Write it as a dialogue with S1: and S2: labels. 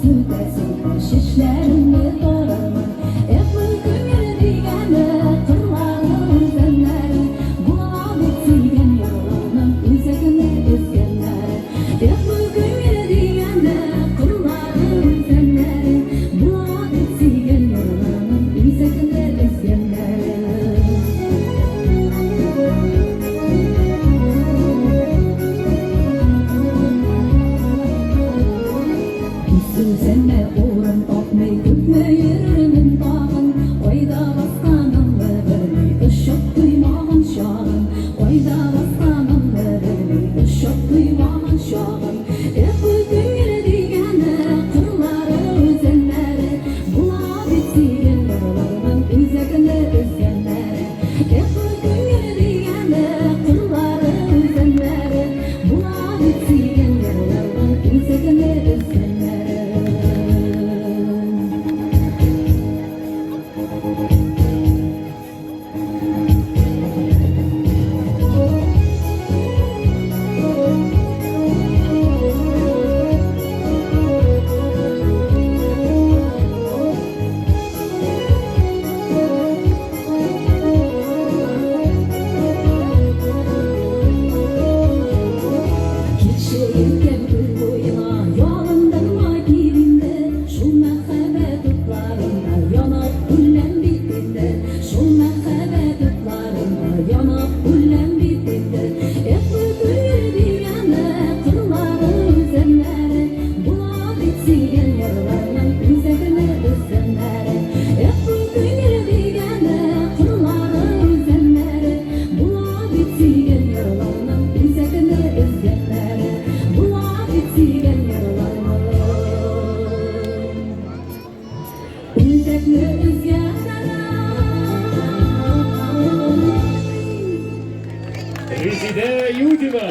S1: Сүтә-сүтә чәчләремне тарармын. Эх, бу күңел дигәне, кырлары, үзәннәре, Була бит сөйгән ярларның үзәгемне өзгәннәре. Эх, бу күңел дигәне, кырлары, үзәннәре, Була бит сөйгән ярларның үзәгемне өзгәннәре. Үз-үземә урын тапмый, күпме йөрермен тагын, Кайда басканымны белми, очып туймаган чагым, Кайда басканымны белми, очып туймаган чагым. Эх, бу күңел дигәне, кырлары, үзәннәре, Була бит сөйгән ярларның үзәкне өзгәннәре. Эх, бу күңел дигәне, кырлары, үзәннәре, Була бит сөйгән ярларның үзәгемне өзгәннәре. Килче иркәм күл буена, Ялындырма кил инде, Шул мәхәббәт утларында Янып үләм бит инде, Шул мәхәббәт утларында Янып үләм бит инде. Эх, бу күңел дигәне, Кырлары, үзәннәре, Була бит сөйгән ярларның Үзәгемә өзгәннәре. Эх, бу күңел дигәне, Кырлары, үзәннәре, Була бит сөйгән ярларның Үзәгемә өзгәннәре. Була бит сөйгән ярларның Үзәкне өзгәннәре.
S2: Резидә Юдина!